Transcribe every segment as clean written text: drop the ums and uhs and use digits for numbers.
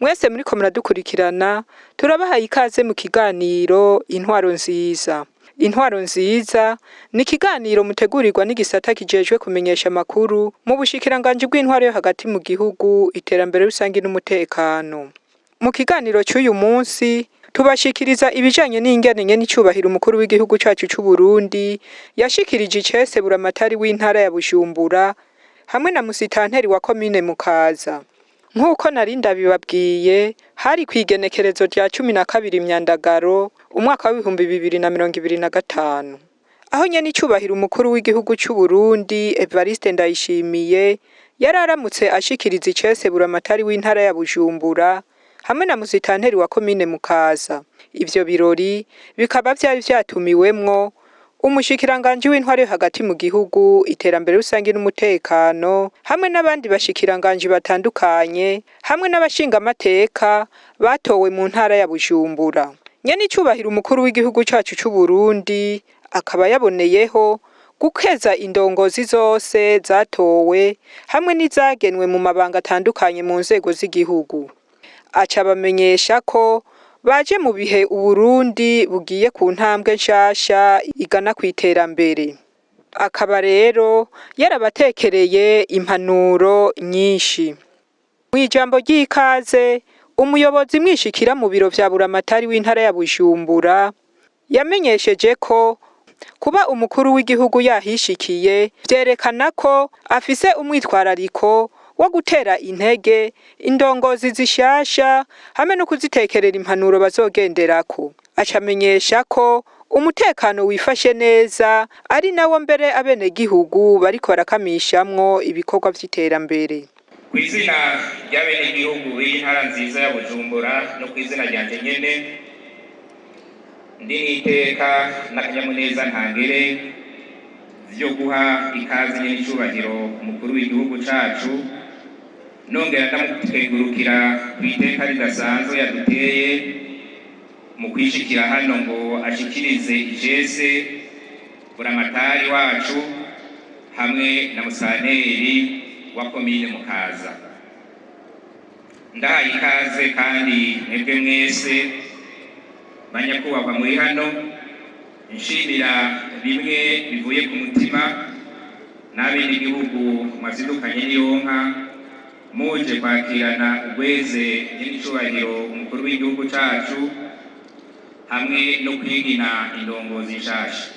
Mwese muriko muradukurikirana, turabahaye ikaze mu kiganiro Intwaro Nziza. Intwaro Nziza ni ikiganiro mutegurirwa n'igisata kijejwe kumenyesha amakuru mu bushikiranganji bw'intwaro yo hagati mu gihugu, iterambere rusangi n'umutekano. Mu kiganiro c'uyu munsi tubashikiriza ibijanye n'ingene nyenicubahiro umukuru w'igihugu cacu c'Uburundi yashikirije icese buramatari w'intara ya Bujumbura hamwe na musitanteri wa komine Mukaza. Nk'uko nari ndabibabwiye, hari kw'igenekerezo rya 12 Myandagaro umwaka w'2025. Aho nyenicubahiro umukuru w'igihugu c'Uburundi Evariste Ndayishimiye yari aramutse ashikiriza icese buramatari w'intara ya Bujumbura hamwe na musitanteri wa komine Mukaza. Ivyo birori bikaba vyari vyatumiwemwo umushikiranganji w'intwaro yo hagati mu gihugu, iterambere rusangi n'umutekano, hamwe n'abandi bashikiranganji batandukanye, hamwe n'abashingamateka batowe mu ntara ya Bujumbura. Nyenicubahiro umukuru w'igihugu cacu c'Uburundi akaba yaboneyeho gukeza indongozi zose zatowe hamwe n'izagenwe mu mabanga atandukanye mu nzego z'igihugu. Aca abamenyesha ko baje mu bihe Uburundi bugiye ku ntambwe nshasha igana kw'iterambere. Akaba rero yarabatekereye impanuro nyinshi. Mw'ijambo ry'ikaze, umuyobozi mwishikira mu biro vya buramatari w'intara ya Bujumbura yamenyesheje ko kuba umukuru w'igihugu yahishikiye vyerekana ko afise umwitwarariko wo gutera intege indongozi zishasha hamwe no kuzitekerera impanuro bazogenderako. Aca amenyesha ko umutekano wifashe neza ari nawo mbere abenegihugu bariko barakamishamwo ibikorwa vy'iterambere. Ku izina ry'abenegihugu b'intara nziza ya Bujumbura no ku izina ryanje nyene, ndi n'iteka n'akanyamuneza ntangere vyo guha ikaze nyenicubahiro umukuru w'igihugu cacu, nongera ndamukengurukira kw'iteka ridasanzwe yaduteye mu kwishikira hano ngo ashikirize icese buramatari wacu hamwe na musanteri wa komine Mukaza. Ndahaye ikaze kandi mwebwe mwese banyakubahwa muri hano, nshimira bimwe bivuye ku mutima n'abenegihugu mwazindukanye n'iyonka muje kwakirana ugweze nyenicubahiro umukuru w'igihugu cacu hamwe no kwigina indongozi nshasha.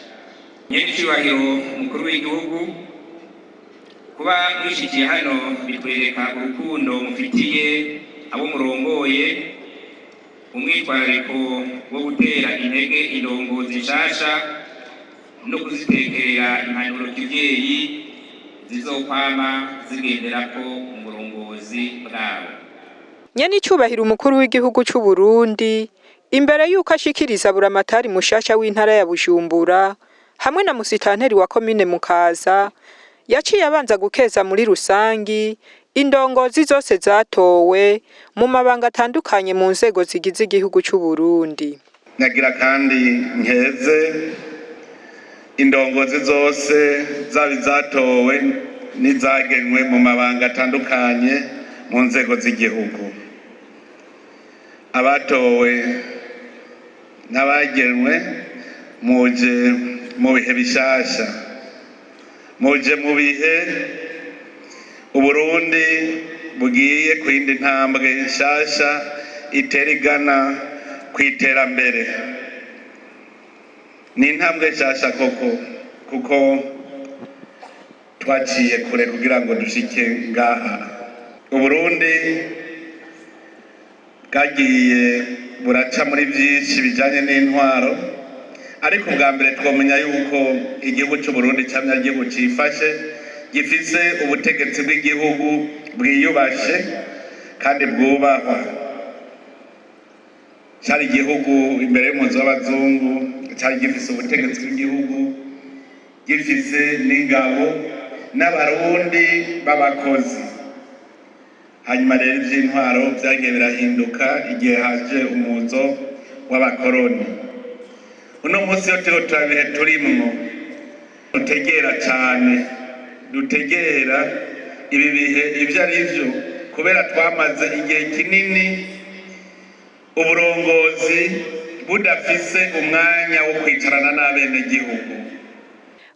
Nyenicubahiro umukuru w'igihugu, kuba mwishikiye hano bitwereka urukundo mufitiye abo murongoye, umwitwarariko wo gutera intege indongozi nshasha no kuzitekerera impanuro kivyeyi zizokwama zigenderako mu burongozi bwabo. Nyenicubahiro umukuru w'igihugu c'Uburundi, imbere yuko ashikiriza buramatari mushasha w'intara ya Bujumbura hamwe na musitanteri wa komine Mukaza, yaciye abanza gukeza muri rusangi indongozi zose zatowe mu mabanga atandukanye mu nzego zigize igihugu c'Uburundi. Nyagira kandi nkeze indongozi zose, zaba izatowe n'izagenwe mu mabanga atandukanye mu nzego z'igihugu, abatowe n'abagenwe. Muje mu bihe bishasha, muje mu bihe Uburundi bugiye ku yindi ntambwe nshasha itera igana ku iterambere. Ni intambwe nshasha koko, kuko twaciye kure kugira ngo dushike ngaha. Uburundi bwagiye buraca muri byinshi bijyanye n'intwaro, ariko bwa mbere twamenya yuko igihugu cy'Uburundi cyamye ari igihugu cyifashe, gifise ubutegetsi bw'igihugu bwiyubashe kandi bwubahwa. Cyari igihugu imbere y'umuzi w'abazungu cyari gifise ubutegetsi bw'igihugu, gifise n'ingabo n'Abarundi b'abakozi. Hanyuma rero iby'intwaro byagiye birahinduka igihe haje umuzo w'abakoroni. Uno munsi iyo turiko turabihe turimwo, dutegera cyane, dutegera ibi bihe ibyo ari byo, kubera twamaze igihe kinini Uburongozi budafise umwanya wo kwicarana n'abenegihugu.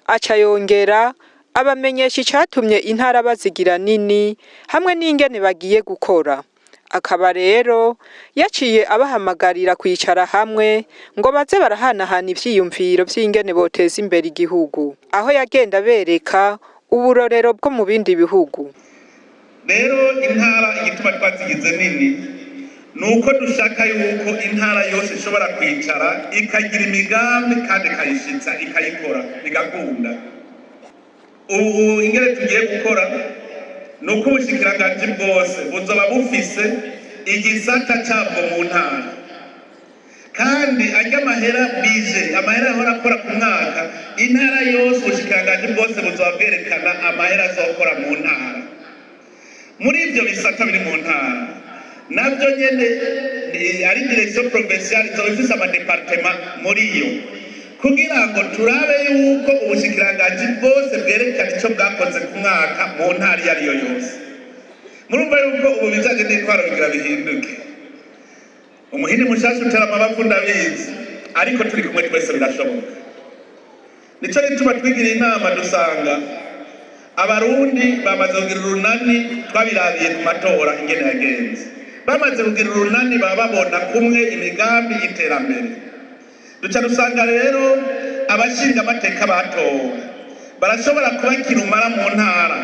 Aca yongera abamenyesha icatumye intara bazigira nini hamwe n'ingene bagiye gukora. Akaba rero yaciye abahamagarira kwicara hamwe ngo baze barahanahana ivyiyumviro vy'ingene boteza imbere igihugu, aho yagenda abereka uburorero bwo mu bindi bihugu. Rero intara igituma twazigize nini ni uko dushaka yuko intara yose ishobora kwicara ikagira imigambi kandi ikayishitsa, ikayikora bigakunda. Ubu ingene tugiye gukora ni uko ubushikiranganji bwose buzoba bufise igisata cabwo mu ntara, kandi arya amahera bije amahera ahora akora ku mwaka, intara yose ubushikiranganji bwose buzoba bwerekana amahera azokora mu ntara. Muri ivyo bisata biri mu ntara navyo nyene ari direction provinciale izoba ifise amadepartema muri yo, kugira ngo turabe yuko ubushikiranganji bwose bwerekana ico bwakoze ku mwaka mu ntara iyo ariyo yose. Murumva yuko ubu bijanye n'intwaro bigira bihinduke. Umuhini mushasha utera amabavu, ndabizi, ariko turi kumwe twese birashoboka. Nico gituma twigira inama, dusanga Abarundi bamaze kugira urunani. Twabirabiye ku matora ingene yagenze, bamaze kugira urunani, baba babona kumwe imigambi y'iterambere. Duca dusanga rero abashinga amateka batowe barashobora kuba kirumara mu ntara,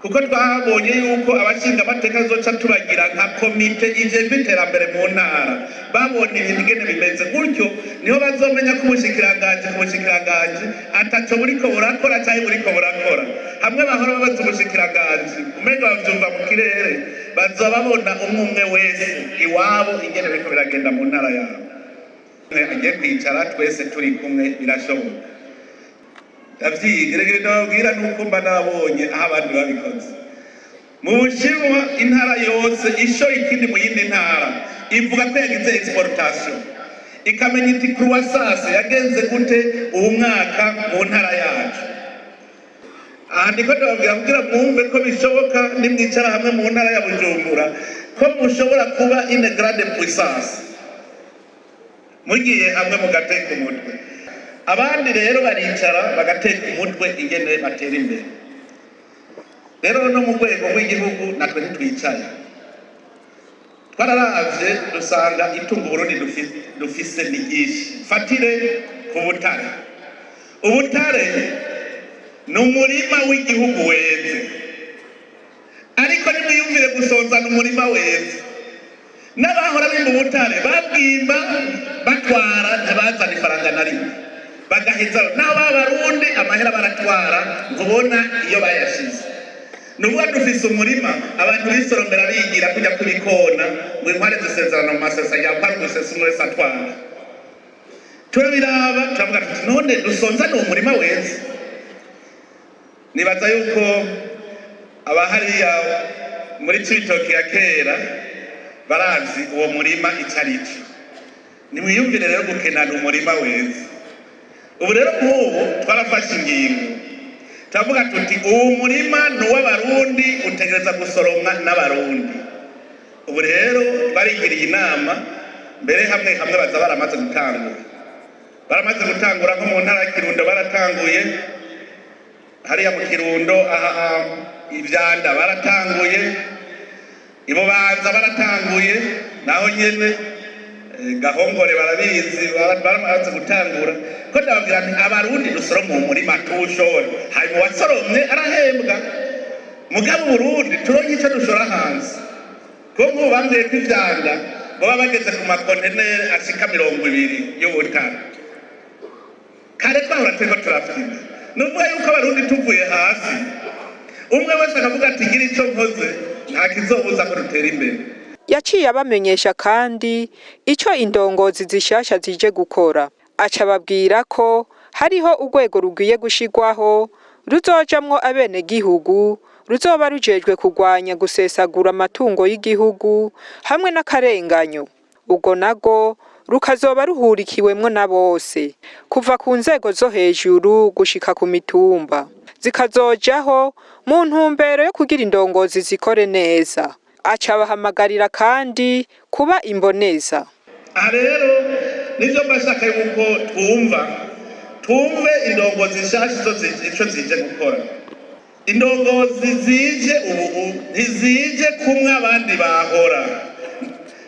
kuko twabonye yuko abashinga amateka zoca tubagira nka komite ijejwe iterambere mu ntara. Babona ibintu ingene bimeze gutyo, niho bazomenya ko ubushikiranganji ku bushikiranganji ataco buriko burakora canke buriko burakora. Hamwe bahora babaza ubushikiranganji umenga bavyumva mu kirere, bazoba babona umwe umwe wese iwabo ingene biriko biragenda mu ntara yabo. Agiye kwicara twese turi kumwe birashoboka. Ndavyiga rero, ndababwira nuko mba nabonye aho abandi babikoze. Mu Bushinwa, intara yose ishoye ikindi mu yindi ntara ivuga ko yagize exportation, ikamenya iti croissance yagenze gute uwu mwaka mu ntara yacu. Aha ndiko ndababwira kugira mwumve ko bishoboka, nimwicara hamwe mu ntara ya Bujumbura, ko mushobora kuba une grande puissance mugiye hamwe mugateka umutwe. Abandi rero baricara bagateka umutwe ingene batera imbere. Rero no mu rwego rw'igihugu natwe ntitwicaye. Twararavye dusanga itungo Burundi dufise ni ryinshi. Fatire ku butare. Ubutare ni umurima w'igihugu weze, ariko nimwiyumvire gusonzana umurima weze. N'abahora bimba ubutare babwimba batwara, ntibazana ifaranga na rimwe, bagaheza naho b'Abarundi amahera baratwara, ntubona iyo bayashize. Ni ukuvuga dufise umurima abantu bisoromera bigira kujya kubikona ngo inkware zisezerana mu masesa yakwara umusesa, umwe wese atwara. Turabiraba turavuga tuti: "None dusonzane uwo murima weze?" Nibaza yuko abahariya muri Cibitoke ya kera barazi uwo murima ico ari cyo. Nimwiyumvire rero gukenana umurima weze. Ubu rero nk'ubu twarafashe ingingo, turavuga tuti: "Uwo murima ni uw'Abarundi, utegereza gusoromwa n'Abarundi." Ubu rero twarigiriye inama, mbere hamwe hamwe baza baramaze gutangura, baramaze gutangura nko mu ntara ya Kirundo baratanguye hariya mu Kirundo, aha ivyanda baratanguye, Ibubanza baratanguye, naho nyene Gahongore barabizi, baramaze gutangura. Ko ndababwira nti: "Abarundi dusoroma uwo murima tuwushore, hanyuma uwasoromye arahembwa." Mugabo Uburundi turonke ico dushora hanze, kuko nk'ubu bambwiye ko ivyanda baba bageze ku makonteneri ashika 20 y'ubutare. Kare twahora turiko turafyina. Ni ukuvuga yuko Abarundi tuvuye hasi, umwe wese akavuga ati: "Gira ico nkoze", nta kizobuza ko dutera imbere. Yaciye abamenyesha kandi ico indongozi zishasha zije gukora. Aca ababwira ko hariho urwego rugiye gushirwaho ruzojamwo abenegihugu, ruzoba rujejwe kurwanya gusesagura amatungo y'igihugu hamwe n'akarenganyo. Urwo narwo rukazoba ruhurikiwemwo na bose kuva ku nzego zo hejuru gushika ku mitumba, zikazojaho mu ntumbero yo kugira indongozi zikore neza. Aca abahamagarira kandi kuba imboneza. Aha rero nivyo mba nshaka yuko twumva, twumve indongozi nshasha ico zije gukora. Indongozi zije ubu ntizije kumwe abandi bahora.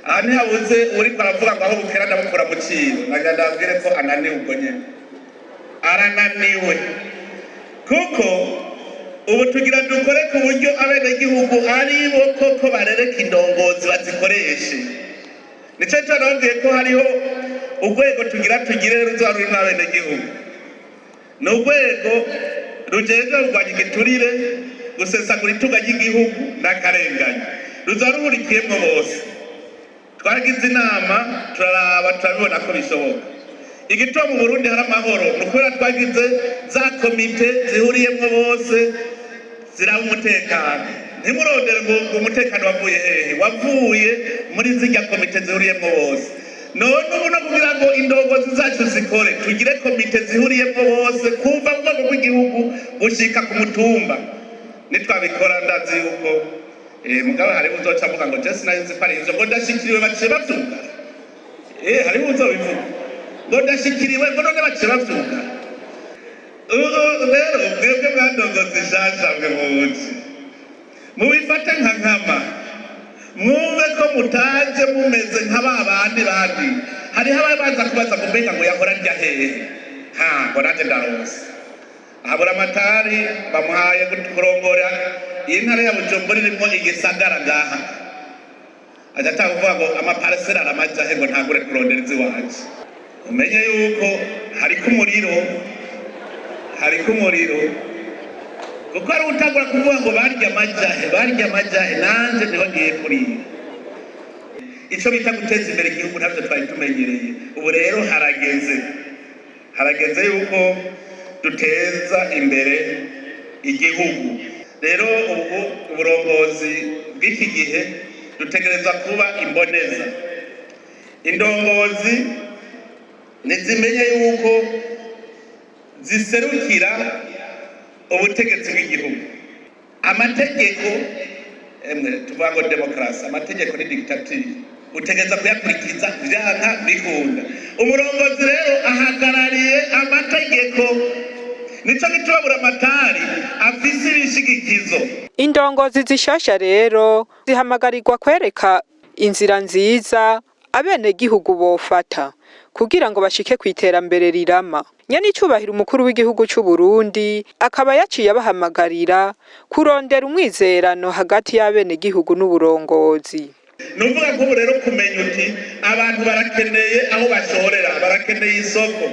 Aha ntihabuze uriko aravuga ngo aho bukera ndabukura mu ciro, nagira ndababwire ko ananiwe ubwo nyene, arananiwe kuko ubu tugira dukore ku buryo abenegihugu ari bo koko barereka indongozi bazikoreshe. Nico gituma nababwiye ko hariho urwego tugira tugire ruzoba rurimwo abenegihugu. Ni urwego rujejwe kurwanya igiturire, gusesagura itunga ry'igihugu n'akarengane, ruzoba ruhurikiyemwo bose. Twaragize inama turaraba turabibona ko bishoboka. Igituma mu Burundi hari amahoro ni ukubera twagize za komite zihuriyemwo bose ziraba umutekano. Ntimurondere ngo umutekano wavuye hehe, wavuye muri zirya komite zihuriyemwo bose. None ubu no kugira ngo indongozi zacu zikore, tugire komite zihuriyemwo bose kuva mu rwego rw'igihugu gushika ku mutumba. Nitwabikora ndazi yuko mugabo hariho uzoca avuga ngo je sinari nzi ko ari ivyo, ngo ndashikiriwe baciye bavyuga. Hariho uzobivuga ngo ndashikiriwe, ngo none baciye bavyuga. Rero mwebwe mwandongozi nshasha mwe muzi, mubifate nka nkama, mwumve ko mutaje mumeze nka ba bandi bandi. Hariho ababanza kubaza ngo mbega ngo yahora arya hehe, ha ngo nanje ndaronse. Habura amatari bamuhaye kurongora iyi ntara ya Bujumbura irimwo igisagara ngaha, aca atanga kuvuga ngo amaparasera aramaja he, ngo ntagure kurondera iziwanje. Umenye yuko hariko umuriro, hariko umuriro, kuko ari utangura kuvuga ngo barya amajahe, barya amajahe, nanje niho ngiye kurira. Ico bita guteza imbere igihugu ntabyo twari tumenyereye. Ubu rero harageze, harageze yuko duteza imbere igihugu. Rero ubu uburongozi bw'iki gihe dutegereza kuba imboneza. Indongozi nizimenye yuko ziserukira ubutegetsi bw'igihugu. Amategeko, emwe tuvuga ngo demokarasi, amategeko ni dictature, utegereza kuyakurikiza vyanka bikunda. Umurongozi rero ahagarariye amategeko, nico gituma buramatari afise ibishigikizo. Indongozi zishasha rero zihamagarirwa kwereka inzira nziza abenegihugu bofata kugira ngo bashike kw'iterambere rirama. Nyenicubahiro umukuru w'igihugu c'u Burundi akaba yaciye abahamagarira kurondera umwizerano hagati y'abenegihugu n'uburongozi. Ni ukuvuga ko ubu rero kumenya uti abantu barakeneye aho bashorera, barakeneye isoko,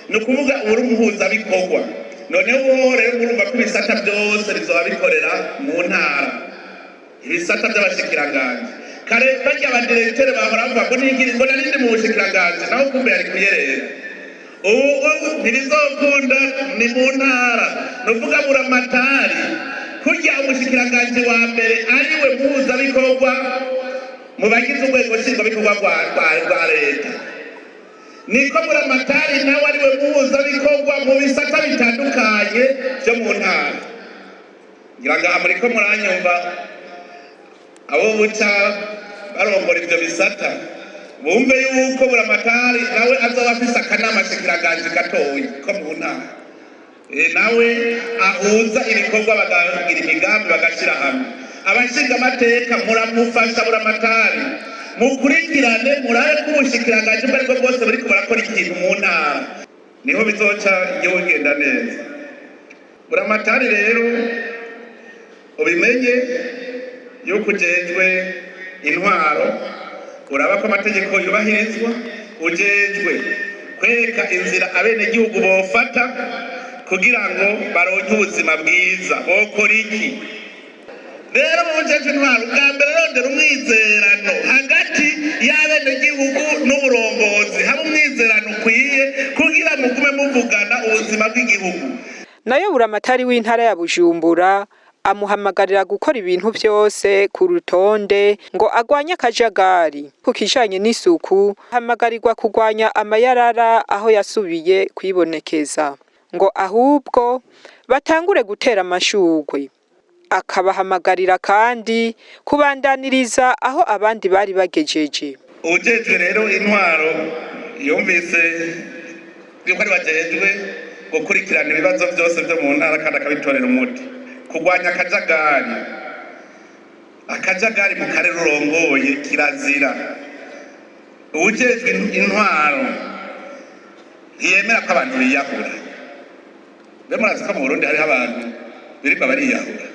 ni ukuvuga uri umuhuzabikorwa. Noneho ubu rero murumva ko ibisata byose bizoba bikorera mu ntara, ibisata by'abashikiranganji. Kare barya abadirektere bahora bavuga ngo nigiri ngo narindi mu bushikiranganji, naho kumbe yari kuyerera. Ubu ntibizokunda, ni mu ntara. Ni ukuvuga buramatari kurya umushikiranganji wa mbere ariwe muhuzabikorwa mu bagize urwego nshingwabikorwa rwa leta, niko buramatari nawe ariwe muhuzabikorwa mu bisata bitandukanye byo mu ntara. Ngira ngo aha muriko muranyumva, abo buca barongora ivyo bisata bumve yuko buramatari nawe azoba afise akanama shikiranganji gatoyi ko mu ntara, nawe ahuza ibikorwa bakagira imigambi bagashira hamwe. Abashinga amateka muramufasha buramatari, mukurikirane murabe ko ubushikiranganji ubwo aribwo bwose buriko burakora ikintu mu ntara, niho bizoca igihugu kigenda neza. Buramatari rero ubimenye yuko ujejwe intwaro, uraba ko amategeko yubahirizwa, ujejwe kwereka inzira abenegihugu bofata kugira ngo baronke ubuzima bwiza, bokora iki. Rero mu bujejwe intwaro ubwa mbere rondera umwizerano hagati y'abenegihugu n'uburongozi, habe umwizerano ukwiye kugira mugume muvugana ubuzima bw'igihugu. Nayo buramatari w'intara ya Bujumbura amuhamagarira gukora ibintu vyose ku rutonde ngo agwanye akajagari. Ku kijanye n'isuku ahamagarirwa kurwanya amayarara aho yasubiye kwibonekeza, ngo ahubwo batangure gutera amashurwe. Akabahamagarira kandi kubandaniriza aho abandi bari bagejeje. Uwujejwe rero intwaro yumvise yuko ari bajejwe gukurikirana ibibazo byose byo mu ntara kandi akabitorera umuti, kurwanya akajagari. Akajagari mu karere urongoye kirazira. Uwujejwe intwaro ntiyemera ko abantu biyahura. Mbe murazi ko mu Burundi hariho abantu birirwa bariyahura?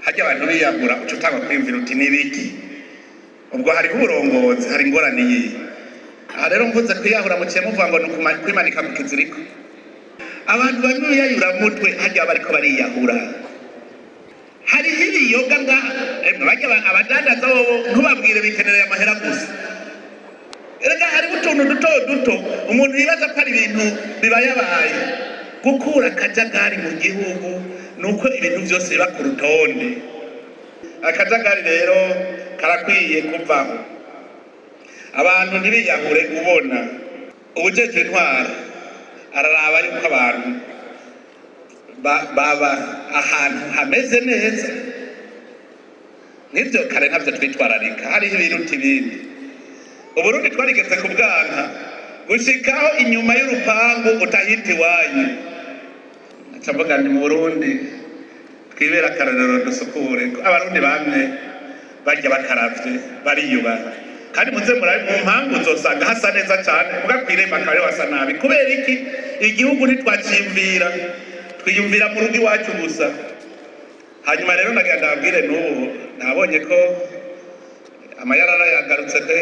Harya abantu biyahura, uca utangwa kwiyumvira uti: "N'ibiki?" Ubwo hariho uburongozi, hari ingorane yiye. Aha rero mvuze kwiyahura, muciye muvuga ngo ni kwimanika ku kiziriko. Abantu banywa ibiyayuramutwe harya bariko bariyahura. Hariho ibiyoga ngaha, emwe, barya abadandaza bobo ntubabwire, bikenereye amahera gusa. Erega hariho utuntu duto duto umuntu yibaza ko ari ibintu bibayabaye. Gukura akajagari mu gihugu ni uko ibintu byose biba ku rutonde. Akajagari rero karakwiye kuvaho, abantu ntibiyahure. Ubona uwujejwe intwaro araraba yuko abantu baba ahantu hameze neza. Nk'ivyo kare ntabyo twitwararika, hariho ibiruta ibindi. Uburundi twarigeze ku bwanka gushikaho inyuma y'urupangu utahita iwanyu. Nca mvuga nti mu Burundi twibera akarorero, dusukure. Abarundi bamwe barya bakaravye, bariyubaha. Kandi muze murabe mu mpangu, uzosanga hasa neza cane, muga kw'irembo akaba ariho hasa nabi. Kubera iki? Igihugu ntitwaciyumvira, twiyumvira mu rugo iwacu gusa. Hanyuma rero nagira ndababwire, n'ubu nabonye ko amayarara yagarutse pe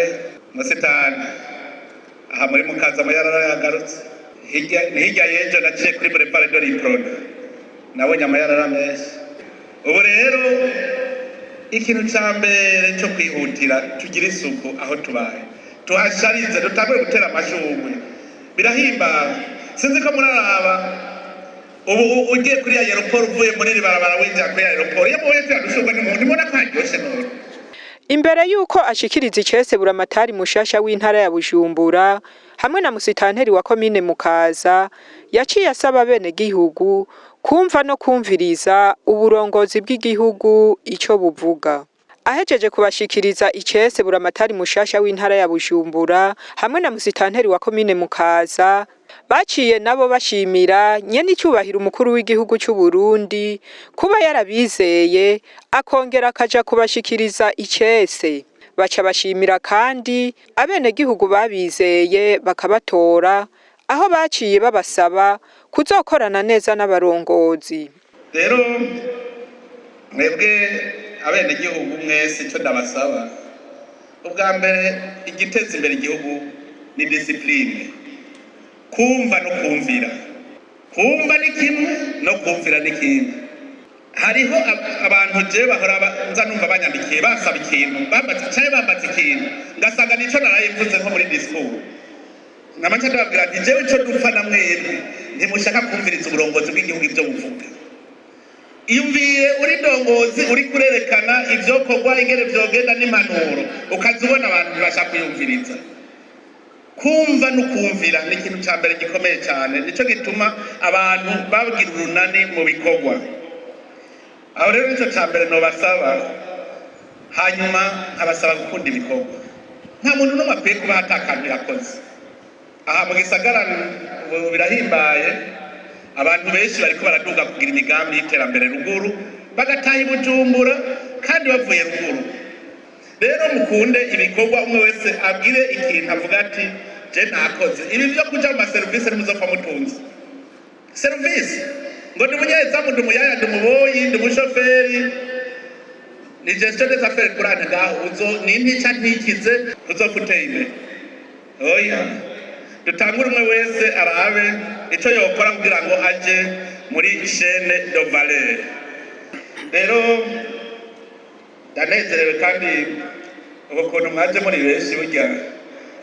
musitani aha muri Mukaza. Amayarara yagarutse. Hirya ni hirya y'ejo naciye kuri boulevard de l'Uprona, nabonye amayarara menshi. Ubu rero ikintu ca mbere cyo kwihutira, tugira isuku aho tubaye, tuhasharize, dutangure gutera amashurwe. Birahimbara. Sinzi ko muraraba ubu ugiye kuri aéroport, uvuye muri iri barabara winjira kuri aéroport, iyo mubonye tuya dushurwe ntimubona ko haryoshe none? Imbere yuko ashikiriza icese buramatari mushasha w'intara ya Bujumbura hamwe na musitanteri wa komine Mukaza, yaciye asaba abenegihugu kumva no kumviriza uburongozi bw'igihugu ico buvuga. Ahejeje kubashikiriza icese buramatari mushasha w'intara ya Bujumbura hamwe na musitanteri wa komine Mukaza, baciye nabo bashimira nyenicubahiro umukuru w'igihugu c'u Burundi kuba yarabizeye akongera akaja kubashikiriza icese. Baca bashimira kandi abenegihugu babizeye bakabatora, aho baciye babasaba kuzokorana neza n'abarongozi. Rero mwebwe abenegihugu mwese, icyo ndabasaba ubwa mbere, igiteza imbere igihugu ni discipline, kumva no kumvira. Kumva ni kimwe, no kumvira ni kindi. Hariho abantu je bahora nza numva banyandikiye basaba ikintu, bambaza canke bambaza ikintu, ngasanga nico narayivuze nko muri discours. Namaca ndababwira nti: "Jewe ico dupfa na mwebwe, ntimushaka kumviriza uburongozi bw'igihugu ibyo buvuga." Iyumvire uri ndongozi, uri kurerekana ivyokorwa, ingene vyogenda n'impanuro, ukaza ubona abantu ntibashaka kuyumviriza. Kumva no kumvira ni ikintu ca mbere gikomeye cyane, nico gituma abantu bagira urunani mu bikorwa. Aho rero nico ca mbere nobasaba. Hanyuma nkabasaba gukunda ibikorwa. Nta muntu n'umwe akwiye kuba atakantu yakoze aha mu gisagara. Ubu birahimbaye, abantu benshi bariko baraduga kugira imigambi y'iterambere ruguru, bagataha i Bujumbura kandi bavuye ruguru. Rero mukunde ibikorwa, umwe wese abwire ikintu avuga ati: "Je nakoze ibi." Byo kuja mu maserivisi, ntimuzopfa mutunze serivisi ngo ndi umunyezamu, ndi umuyaya, ndi umuboyi, ndi umushoferi, ni gestion des affaires courantes ngaho, uzo ni ntica ntikize, uzopfa uteye imbere. Oya, dutangure, umwe wese arabe ico yokora kugira ngo aje muri chaîne de valeur. Rero ndanezerewe kandi ubu kuntu mwaje muri benshi. Burya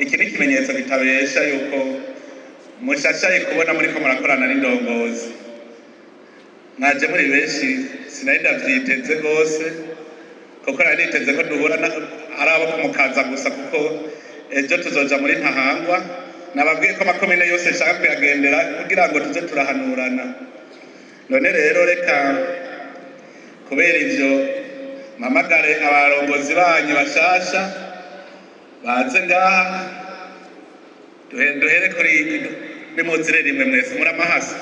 iki ni ikimenyetso kitabesha yuko mushashaye kubona muriko murakorana n'indongozi. Mwaje muri benshi, sinari ndavyiteze rwose, kuko nari niteze ko duhura ari abo kumukaza gusa, kuko ejo tuzoja muri Ntahangwa. Nababwiye ko amakomine yose nshaka kuyagendera kugira ngo tuze turahanurana. None rero reka Kubera ivyo, mpamagare abarongozi banyu bashasha baze ngaha. Duhere kuri nimuzire rimwe mwese muramahasa,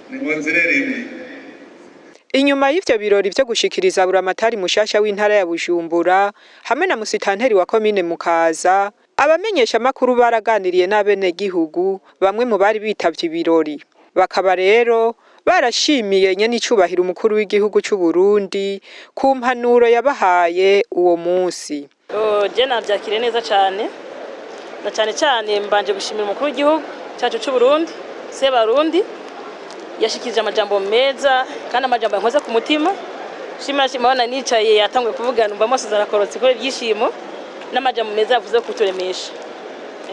nimuzire rimwe. Inyuma y'ivyo birori vyo gushikiriza buramatari mushasha w'intara ya Bujumbura hamwe na musitanteri wa komine Mukaza, abamenyeshamakuru baraganiriye n'abenegihugu bamwe mu bari bitavye ibirori. Bakaba rero barashimiye nyenicubahiro umukuru w'igihugu c'u Burundi ku mpanuro yabahaye uwo munsi. Je navyakiriye neza cane, na cane cane mbanje gushimira umukuru w'igihugu cyacu c'u Burundi, Sebarundi, yashikirije amajambo meza kandi amajambo yankoze ku mutima. Shima shima abana nicaye yatanguye kuvuga numva amaso arakorotse kubera ibyishimo n'amajambo meza yavuze kuturemesha.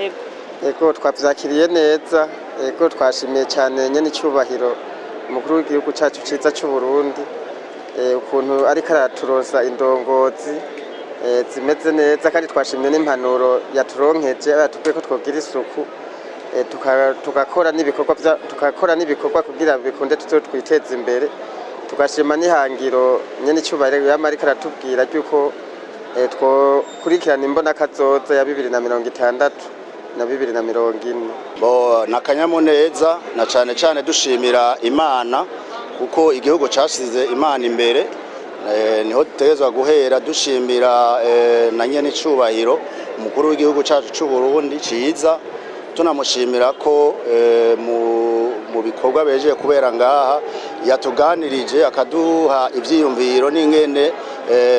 Yego. Ego, twavyakiriye neza. Ego, twashimiye cyane nyene icyubahiro umukuru w'igihugu cyacu ciza cy'u Burundi, ukuntu ariko araturonsa indongozi zimeze neza, kandi twashimiye n'impanuro yaturonkeje aho yatubwiye ko twogira isuku, tugakora n'ibikorwa kugira bikunde tuzo twiteze imbere. Tugashima n'ihangiro nyene icyubahiro yama ariko aratubwira ry'uko twokurikirana imbonakazoza ya 2060 na 2040. Bo nakanyamuneza, na cane cane dushimira Imana kuko igihugu casize Imana imbere, niho dutegerezwa guhera dushimira na nyene icubahiro umukuru w'igihugu cacu c'u Burundi ciza, tunamushimira ko mu bikorwa bejeje kubera ngaha yatuganirije akaduha ivyiyumviro n'ingene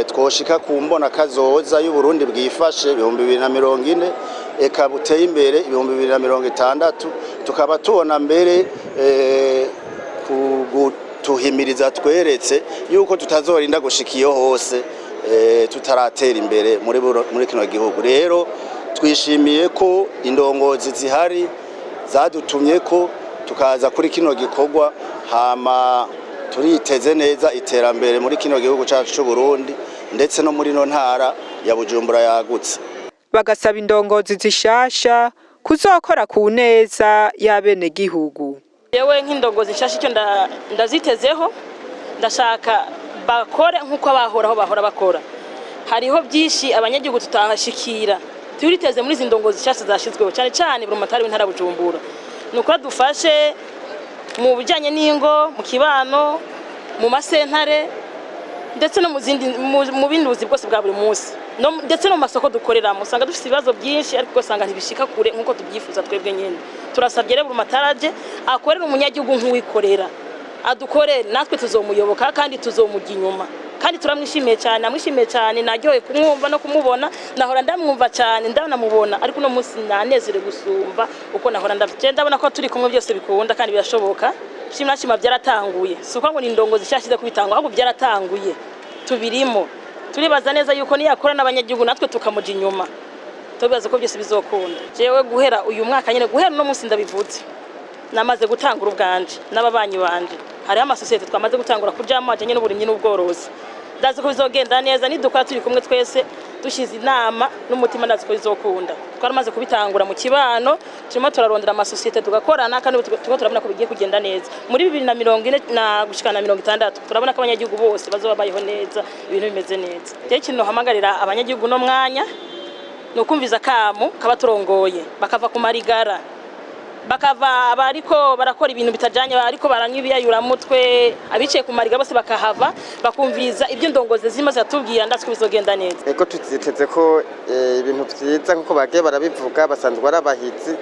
twoshika ku mbona kazoza y'Uburundi bwifashe 2040, eka buteye imbere 2060. Tukaba tubona mbere kugutuhimiriza tweretse yuko tutazorinda gushika iyo hose tutaratera imbere muri kino gihugu. Rero twishimiye ko indongozi zihari zadutumye ko tukaza kuri kino gikorwa, hama turiteze neza iterambere muri kino gihugu cacu c'u Burundi ndetse no muri no ntara ya Bujumbura yagutse. Bagasaba indongozi zishasha kuzokora ku neza y'abenegihugu. Yewe, nk'indongozi nshasha, icyo ndazitezeho, ndashaka bakore nk'uko bahoraho bahora bakora. Hariho byinshi abanyagihugu tutahashikira, turiteze muri izi ndongozi nshasha zashyizweho, cyane cyane buramatari w'intara ya Bujumbura, ni uko dufashe mu bijyanye n'ingo, mu kibano, mu masentare, ndetse no mu zindi mu bindi buzi bwose bwa buri munsi, ndetse no mu masoko dukoreramo. Usanga dufite ibibazo byinshi ariko ugasanga ntibishika kure nk'uko tubyifuza twebwe nyine. Turasabye rero buramatari akorera umunyagihugu nk'uwikorera, adukorere, natwe tuzomuyoboka kandi tuzomujya inyuma. Kandi turamwishimiye cyane, namwishimiye cyane, naryohewe kumwumva no kumubona. Nahora ndamwumva cyane, ndanamubona, ariko uno munsi nanezerewe gusumba uko nahora ndavye. Ndabona ko turi kumwe byose bikunda kandi birashoboka. Shimwa shima, byaratanguye. Si uko ngo ni indongozi nshyashya kubitangwa, ahubwo byaratanguye, tubirimo. Turibaza neza yuko niyakora n'abanyagihugu natwe tukamuja inyuma, tubibaza ko byose bizokunda. Jewe guhera uyu mwaka nyine, guhera uno munsi ndabivuze, namaze gutangura ubwanje n'ababanyi banje. Hariho amasosiyete twamaze gutangura kujamo ajanye n'uburimyi n'ubworozi. Ndazi ko bizogenda neza nidukora turi kumwe twese, dushyize inama n'umutima. Ndazi ko bizokunda. Twaramaze kubitangura mu kibano, turimo turarondera amasosiyete tugakorana, kandi ubu turimo turabona ko bigiye kugenda neza. Muri 2040 na gushika na 60, turabona ko abanyagihugu bose bazoba babayeho neza, ibintu bimeze neza. Rero ikintu nohamagarira abanyagihugu no mwanya ni ukumviza akamu kaba turongoye, bakava ku marigara, bakava abariko barakora ibintu bitajanye, ariko baranywa ibiyayuramutwe, abicaye ku mariga bose bakahava, bakumviriza ibyo indongozi zirimo ziratubwira. Ndazi ko bizogenda neza. Ego, tuziteze ko ibintu vyiza nkuko bagiye barabivuga, basanzwe ari abahizi,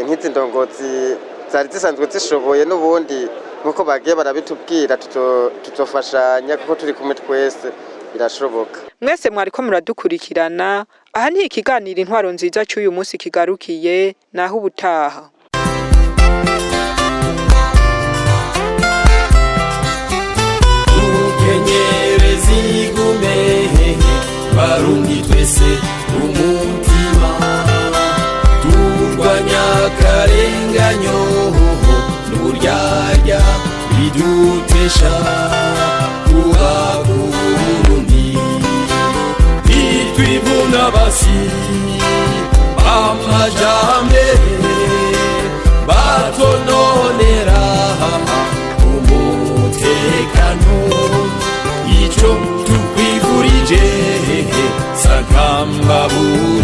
nk'izi ndongozi zari zisanzwe zishoboye n'ubundi nkuko bagiye barabitubwira, tuzofashanya kuko turi kumwe twese birashoboka. Mwese mwariko muradukurikirana, aha ni ikiganiro Intwaro Nziza cy'uyu munsi kigarukiye. Naho ubutaha. Dukenyere zigume, Barundi twese umutima, turwanya akarenganyo n'uburyarya bidutesha kuba Burundi. Nitwivuna basi amajambere batononera umutekano. Nico tukwifurije, sakamba Burundi.